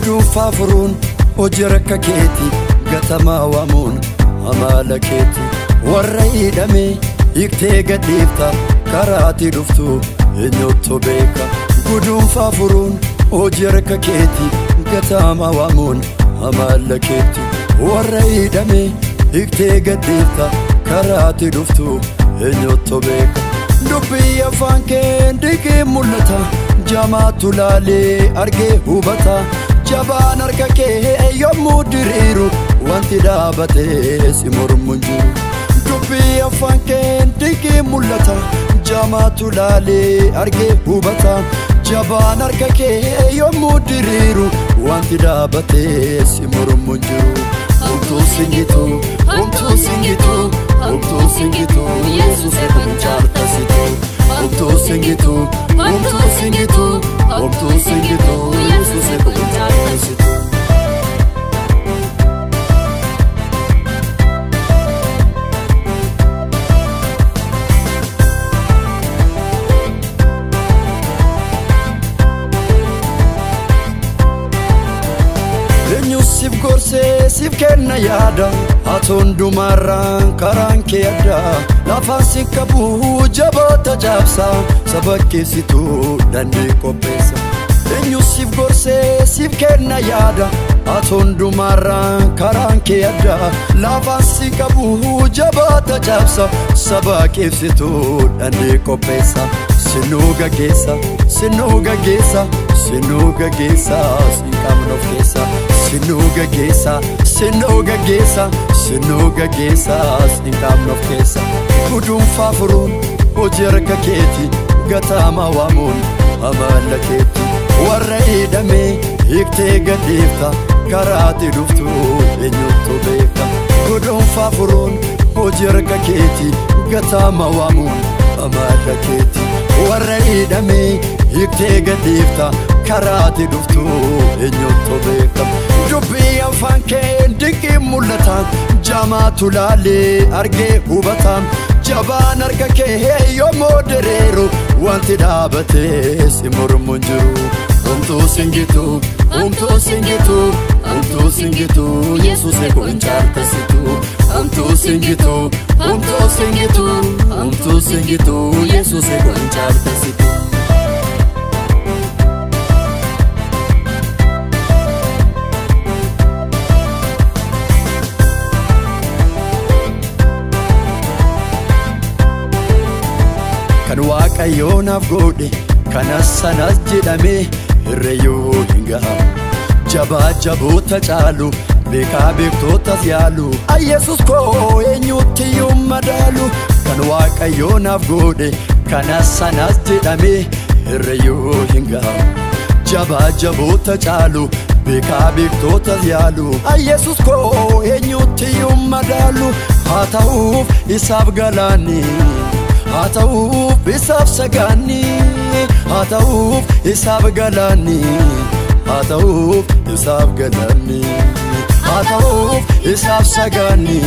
Guduunfaa furuun hojii harka keeti gatamaa waamuun amala keeti. Warra hidhame hiiktee gadhiifta karaatti dhuftu eenyutu beeka. Guduunfaa furuun hojii harka keeti gatamaa waamuun amala keeti. Warra hidhame hiiktee gadhiifta karaatti dhuftu eenyutu beeka. Dubbii afaan kee dinqii mul'ata jamaatu laalee argee hubata. Jabaan harka kee yommuu diriiru wanti dhaabatee si mormu hin jiru. Dubbii afaan kee dinqii mul'ata jamaatu laalee argee hubata. Jabaan harka kee yommuu diriiru wanti dhaabatee si mormu hin jiru. Homtuu singitu, homtuu singitu, homtuu singitu, Yesuus kun jaartasitu. Homtuu singitu, homtuu singitu, homtuu singitu, Yesuus kun jaartasitu. Siif gorsee siif kenna yaada ati hundumarraan karaan kee adda. Lafaan si qabu jaboota cabsa saba keessituu dandii qopheessa. Eenyu siif gorsee siif kenna yaada ati hundumarraan karaan kee adda. Lafaan si qabu jaboota cabsa saba keessituu dandii qopheessa. Sinuu gaggeessa, sinuu gaggeessa, sinuu gaggeessa, sin qabnu of keessa. Sinuu gaggeessa, sinuu gaggeessa, sinuu gaggeessa, sin qabnu of keessa. Guduunfaa furuun hojii harka keeti gatamaa waamuun amala keeti. Warra hidhame hiiktee gadhiifta karaatti dhuftu eenyutu beeka. Guduunfaa furuun hojii harka keeti gatamaa waamuun amala keeti. Warra hidhame hiiktee gadhiifta karaatti dhuftu eenyutu beeka. Dubbii afaan kee dinqii mul'ata jamaatu laalee argee hubata. Jabaan harka kee yommuu diriiru wanti dhaabatee si mormu hin jiru. Homtuu singitu, homtuu singitu, homtuu singitu, Yesuus kun jaartasitu. Homtuu singitu, homtuu singitu, homtuu singitu, Yesuus kun jaartasitu. Kan Waaqayyo naaf godhe kanas sanas jedhamee herreeyyuu hin ga'amu. Jabaa jaboota caalu beekaa beektootas yaalu. Yesuus koo eenyutti iyyuu madaalu. Kan Waaqayyo naaf godhe kanas sanas jedhamee herreeyyuu hin ga'amu. Jabaa jaboota caalu beekaa beektootas yaalu. Yesuus koo eenyutti iyyuu madaalu. Haa ta'uuf isaaf galaanni. Haa ta'uuf isaaf sagaanni. Haa ta'uuf isaaf galaanni. Haa ta'uuf isaaf galaanni. Haa ta'uuf isaaf sagaanni.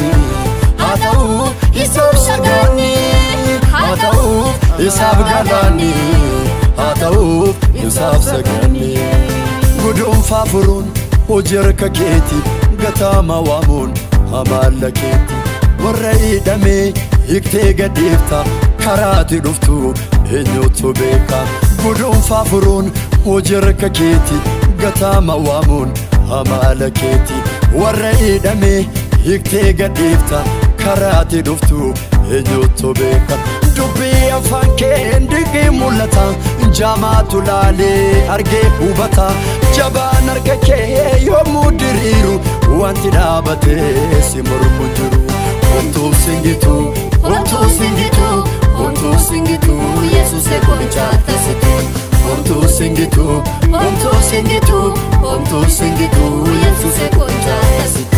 Haa ta'uuf isaaf sagaanni. Haa ta'uuf isaaf galaanni. Haa ta'uuf isaaf sagaanni. Guduunfaa furuun hojii harka keeti gatamaa waamuun amala keeti. Warra hidhame hiiktee gadhiifta karaatti dhuftu eenyutu beeka. Guduunfaa furuun hojii harka keeti gatamaa waamuun amala keeti. Warra hidhame hiiktee gadhiifta karaatti dhuftu eenyutu beeka. Dubbii afaan kee dinqii mul'ata jamaatu laalee argee hubata. Jabaan harka kee yommuu diriiru wanti dhaabatee si mormu hin jiru. Homtuu singitu, homtuu singitu, homtuu singitu, Yesuus kun jaartasitu. Homtuu singitu, homtuu singitu, homtuu singitu, Yesuus kun jaartasitu.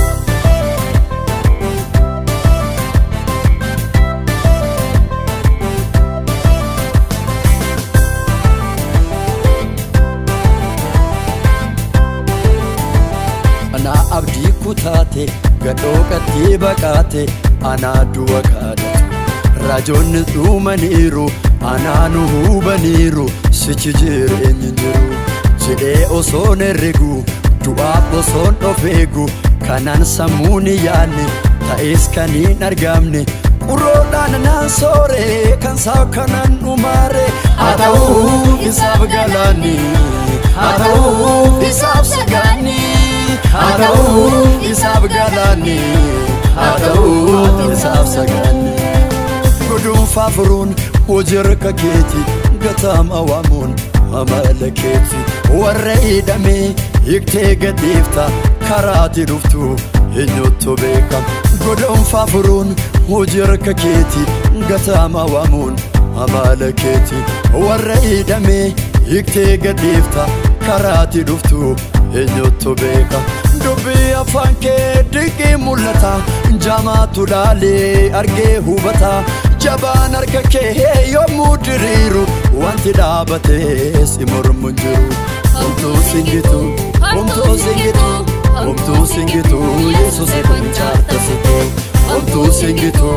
Anaa abdii kutaate gadhoo qattee baqaate anaa du'a kaadhatu. Rajoonni dhumaniiru anaa nu hubaniiru sichi jireenyi jiru. Jedhee osoo herregu Du'aaf osoon of eegu kanaan sammuun hin yaadne ta'es kan hin argamne quroodhaan naan soore kan isaa kanaan dhumaare. Haa ta'uu isaaf galaanni, haa ta'uu isaaf sagaanni, haa ta'uu isaaf galaanni, haa ta'uu isaaf sagaanni. Guduunfaa furuun hojii harka keeti, gatama waamuun amala keeti. Warra hidhamee hiiktee gadhiifta, karaati dhuftu eenyutu beeka. Guduunfaa furuun hojii harka keeti, gatama waamuun amala keeti. Warra hidhamee hiiktee gadhiifta, karaati dhuftu eenyutu beeka. Dubbii afaan kee dinqii mul'ata, jaamaatu laalee argee hubata. Jabaan harka kee yommuu diriiru wanti dhaabatee si mormu hin jiru. Homtuu singitu, homtuu singitu, homtuu singitu, Yesuus kun jaartasitu. Homtuu singitu,